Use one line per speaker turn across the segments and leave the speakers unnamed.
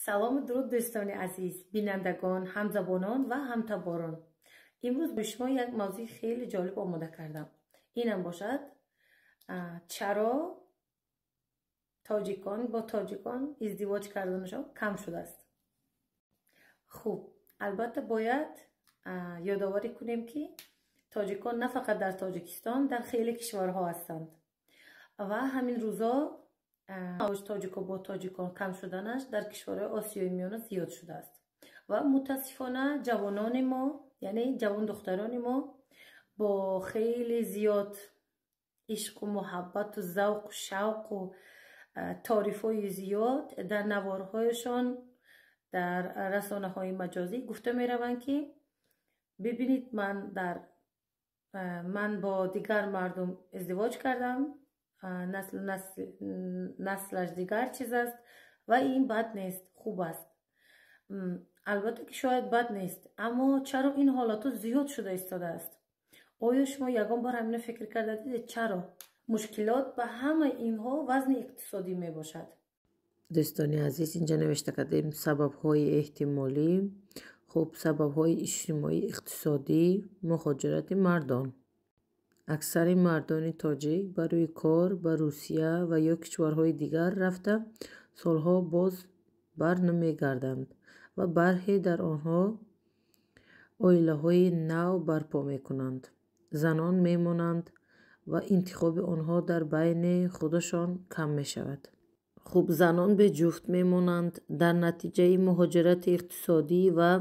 Салому дуруд, дӯстони азиз, бинандагон, ҳамзабонон ва ҳамтаборон. Имрӯз бо шумо як мавзӯи хеле ҷолиб омода кардам. Инам бошад, чаро тоҷикон бо тоҷикон издивоҷ карданашон кам шудааст. Хуб, албатта, бояд ёдоварӣ кунем, ки тоҷикон на фақат дар Тоҷикистон, дар хеле кишварҳо ҳастанд ва ҳамин рӯзо тоҷико бо тоҷикон кам шуданаш дар кишварҳои Осиёи Миёна зиёд шудааст ва мутаассифона ҷавонони мо, яъне ҷавондухтарони мо, бо хеле зиёд ишқу муҳаббату завқу шавқу таърифҳои зиёд дар наворҳояшон дар расонаҳои маҷозӣ гуфта мераванд, ки бибинед, ман бо дигар мардум издивоҷ кардам, наслаш дигар чиз аст ва ин бад нест, хуб аст. Албатта ки шояд бад нест, аммо чаро ин ҳолатҳо зиёд шуда истодааст? Оё шумо ягон бор ҳамина фикр карда дидед, чаро? Мушкилот ба ҳамаи инҳо вазни иқтисодӣ мебошад.
Дӯстони азиз, инҷа навишта кардем сабабҳои эҳтимолӣ. Хуб, сабабҳои иҷтимоӣ иқтисодӣ: муҳоҷирати мардон. Аксари мардони тоҷик барои кор ба Русия ва ё кишварҳои дигар рафта, солҳо боз бар намегарданд ва бархе дар онҳо оилаҳои нав барпо мекунанд. Занон мемонанд ва интихоби онҳо дар байни худашон кам мешавад. Хуб, занон беҷуфт мемонанд. Дар натиҷаи муҳоҷирати иқтисодӣ ва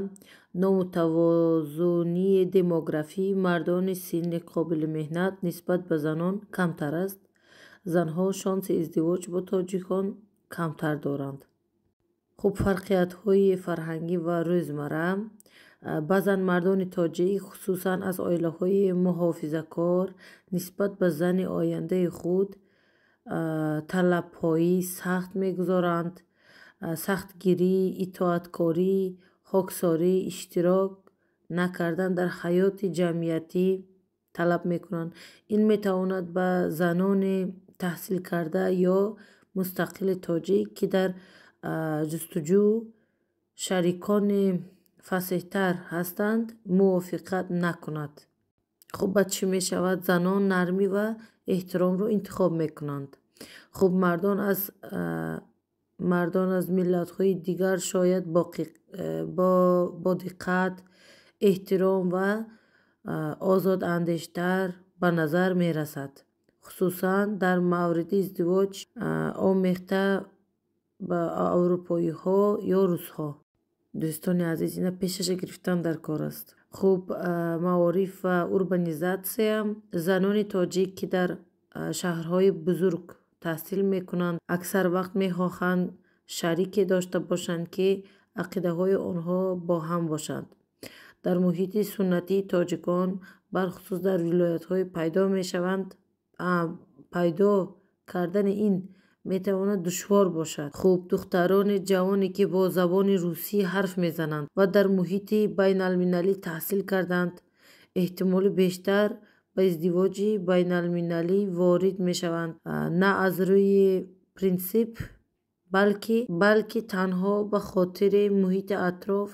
номутавозунии демографӣ мардони синни қобили меҳнат нисбат ба занон камтар аст. Занҳо шонси издивоҷ бо тоҷикон камтар доранд. Хуб, фарқиятҳои фарҳангӣ ва рӯзмарра. Баъзан мардони тоҷик, хусусан аз оилаҳои муҳофизакор, нисбат ба зани ояндаи худ талабҳои сахт мегузоранд: сахтгирӣ, итоаткорӣ, хоксорӣ, иштирок накардан дар ҳаёти ҷамъиятӣ талаб мекунанд. Ин метавонад ба занони таҳсилкарда ё мустақили тоҷик, ки дар ҷустуҷӯ шарикони фасеҳтар ҳастанд, мувофиқат накунад. Хуб, баъд чӣ мешавад? Занон нармӣ ва эҳтиромро интихоб мекунанд. Хуб, мардон аз миллатҳои дигар шояд бодиққат, эҳтиром ва озодандештар ба назар мерасад, хусусан дар мавриди издивоҷ омехта ба аврупоиҳо ё русҳо. Дӯстони азиз, ина пешаша гирифтан дар кор аст. Хуб, маориф ва урбанизатсия. Занони тоҷик, ки дар шаҳрҳои бузург таҳсил мекунанд, аксар вақт мехоҳанд шарике дошта бошанд, ки ақидаҳои онҳо бо ҳам бошанд. Дар муҳити суннатии тоҷикон, бархусус дар вилоятҳое пайдо мешаванд, пайдо кардани ин метавонад душвор бошад. Хуб, духтарони ҷавоне, ки бо забони русӣ ҳарф мезананд ва дар муҳити байналмилалӣ таҳсил карданд, эҳтимоли бештар ба издивоҷи байналмилалӣ ворид мешаванд, на аз рӯи принсип, балки танҳо ба хотири муҳити атроф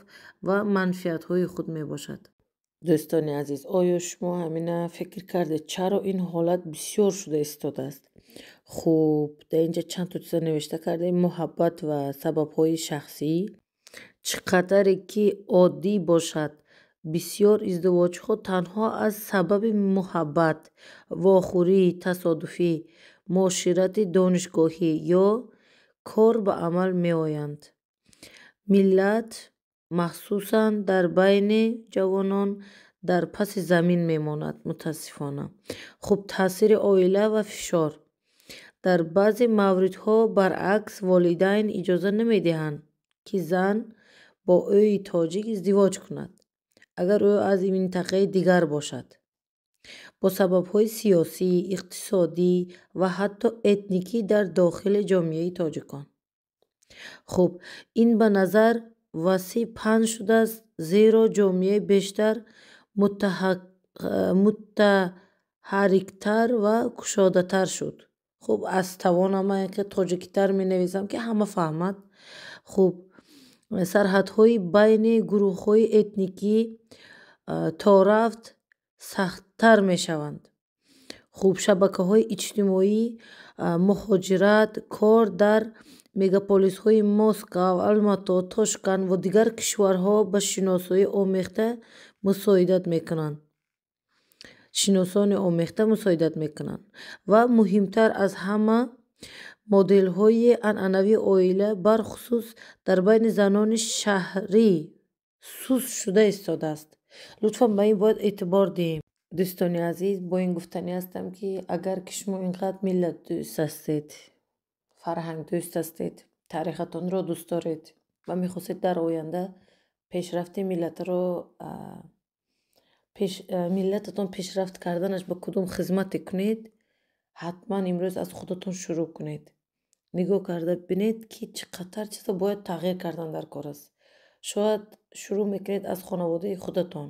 ва манфиатҳои худ мебошад. Дӯстони азиз, оё шумо ҳамина фикр кардед, чаро ин ҳолат бисёр шуда истодааст? Хуб, дар инҷа чандто чиза навишта кардем: муҳаббат ва сабабҳои шахсӣ. Чӣ қадаре ки оддӣ бошад, бисёр издивоҷҳо танҳо аз сабаби муҳаббат, вохӯрии тасодуфӣ, муоширати донишгоҳӣ ё кор ба амал меоянд. Миллат, махсусан дар байни ҷавонон, дар паси замин мемонад, мутаассифона. Хуб, таъсири оила ва фишор. Дар баъзе мавридҳо, баръакс, волидайн иҷоза намедиҳанд, ки зан бо ӯи тоҷик издивоҷ кунад, агар ӯ аз минтақаи дигар бошад, бо сабабҳои сиёсӣ, иқтисодӣ ва ҳатто этникӣ дар дохили ҷомеаи тоҷикон. Хуб, ин ба назар васеъ паҳн шудааст, зеро ҷомеа бештар муттаҳарриктар ва кушодатар шуд. Хуб, аз тавонам ман тоҷикитар менависам, ки ҳама фаҳмад. Хуб. Сарҳадҳои байни гурӯҳҳои этникӣ то рафт сахттар мешаванд. Хуб, шабакаҳои иҷтимоӣ, муҳоҷират, кор дар мегаполисҳои Москав, Алмато, Тошканд ва дигар кишварҳо ба шиносоии омехта мусоидат мекунанд. Шиносони омехта мусоидат мекунанд. Ва муҳимтар аз ҳама, моделҳои анъанавии оила, бархусус дар байни занони шаҳрӣ, суст шуда истодааст. Лутфан, ба ин бояд эътибор диҳем. Дӯстони азиз, бо ин гуфтанӣ ҳастам, ки агар ки шумо ин қадр миллатдӯст ҳастед, фарҳангдӯст ҳастед, таърихатонро дӯст доред ва мехостед дар оянда пешрафти миллатро, миллататон пешрафт карданаш ба кудом хизмате кунед, ҳатман имрӯз аз худатон шурӯъ кунед. Нигоҳ карда бинед, ки чӣ қадар чизо бояд тағйир кардан дар кор аст. Шояд шурӯъ мекунед аз хонаводаи худатон,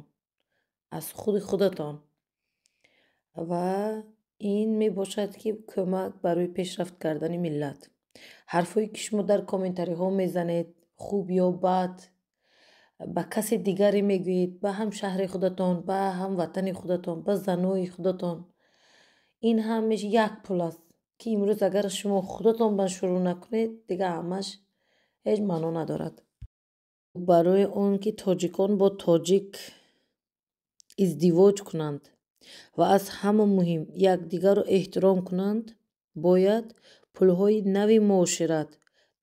аз худи худатон, ва ин мебошад, ки кӯмак барои пешрафт кардани миллат. Ҳарфҳое ки шумо дар комментариҳо мезанед, хуб ё бад, ба касе дигаре мегӯед, ба ҳамшаҳри худатон, ба ҳамватани худатон, ба занои худатон, ин ҳамеш як пул аст, ки имрӯз агар шумо худатон ба шурӯъ накунед, дигар ҳамаш ҳеҷ маъно надорад. Барои он ки тоҷикон бо тоҷик издивоҷ кунанд ва, аз ҳама муҳим, якдигарро эҳтиром кунанд, бояд пулҳои нави муошират,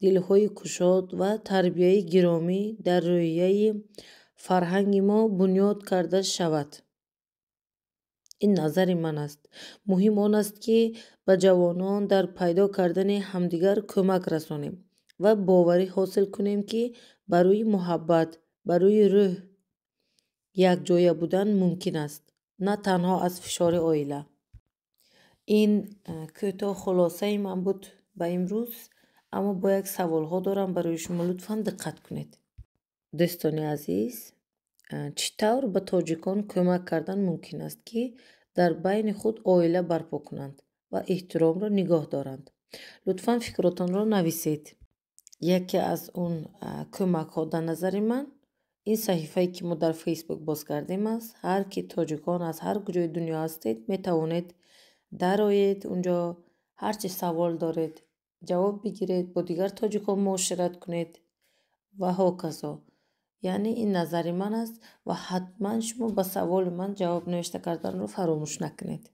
дилҳои кушод ва тарбияи гиромӣ дар рӯҳияи фарҳанги мо бунёд карда шавад. Ин назари ман аст. Муҳим он аст, ки ба ҷавонон дар пайдо кардани ҳамдигар кӯмак расонем ва боварӣ ҳосил кунем, ки барои муҳаббат, барои рӯҳ якҷоя будан мумкин аст, на танҳо аз фишори оила. Ин кӯтоҳ хулосаи ман буд ба имрӯз, аммо бо як саволҳо дорам барои шумо. Лутфан, диққат кунед. Дӯстони азиз, чӣ тавр ба тоҷикон кӯмак кардан мумкин аст, ки дар байни худ оила барпо кунанд ва эҳтиромро нигоҳ доранд? Лутфан, фикротонро нависед. Яке аз он кӯмакҳо, дар назари ман, ин саҳифае, ки мо дар Фейсбук боз кардем, аст. Ҳар ки тоҷикон аз ҳар куҷои дунё ҳастед, метавонед дароед унҷо, ҳар чи савол доред, ҷавоб бигиред, бо дигар тоҷикон муошират кунед ва ҳоказо. Яъне ин назари ман аст ва ҳатман шумо ба саволи ман ҷавоб навишта карданро фаромӯш накунед.